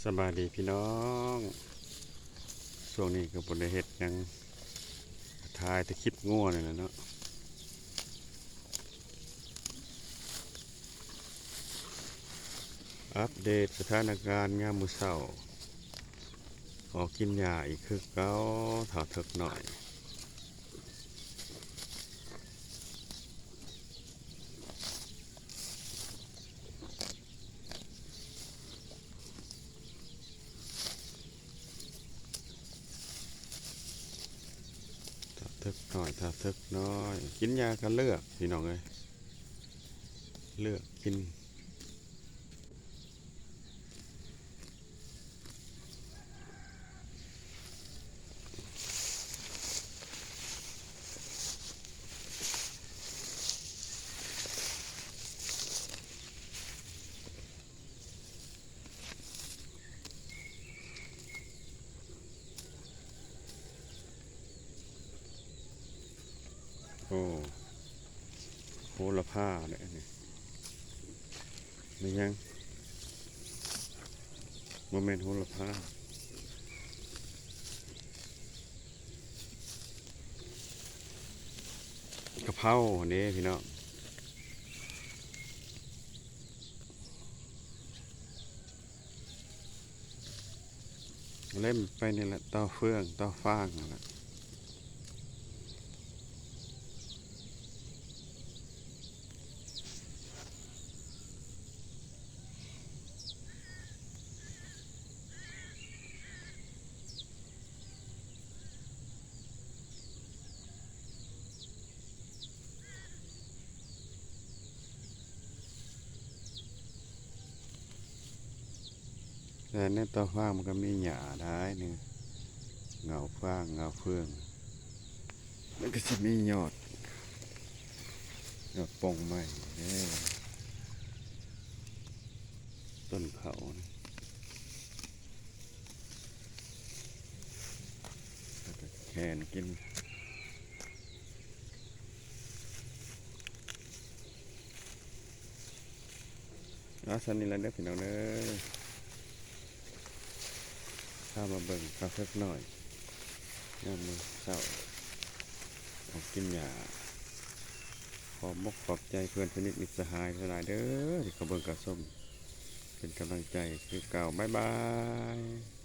ສະບາຍດີພີ່ນ້ອງ, ຊ່ວງນີ້ກໍບໍ່ໄດ້ເຮັດຫຍັງ, ຖ່າຍແຕ່ຄລິບງົວນີ້ແຫຼະເນາະ. ອັບເດດສະຖານະການຍາມມື້ເຊົ້າ, ອອກກິນຫຍ້າອີກຄືເກົ່າ, ທ້າວເຖິກນ້ອຍ. ຖ້າເຖິກນ້ອຍ, ຖ້າເຖິກນ້ອຍ, ກິນຫຍ້າກໍເລືອກ ພີ່ນ້ອງເອີຍ, ເລືອກກິນ. ໂອ້ ໂຫລະພາເດ້ອັນນີ້. ແມ່ນຫຍັງ? ບໍ່ແມ່ນໂຫລະພາ, ກະເພົາຫັ້ນເດ້ພີ່ນ້ອງ. ເລັມໄປນີ້ແຫຼະ, ຕໍ່ເຟືອງຕໍ່ຟາງນັ້ນແຫຼະ. ແລະໃນຕໍ່ຟາງມັນກໍມີຫຍ້າຫຼາຍນີ້, ເຫງົ້າຟາງເຫງົ້າເຟືອງ, ມັນກໍຊິມີຍອດ ຍອດປ່ອງໄມ້ເດ້, ຕົ້ນເຂົ້ານະ, ແລ້ວກໍແຂນກິນ. ເອົາ ສ່ຳນີ້ລະເດີພີ່ນ້ອງເດີ, ພາມາເບິ່ງທ້າວເຖິກນ້ອຍຍາມມື້ເຊົ້າ ອອກກິນຫຍ້າ. ຂອບມົກຂອບໃຈເພື່ອນສະນິດມິດສະຫາຍຫຼາຍໆເດີ ທີ່ເຂົ້າເບິ່ງເຂົ້າຊົມ ເປັນກຳລັງໃຈຄືເກົ່າ. ບາຍບາຍ.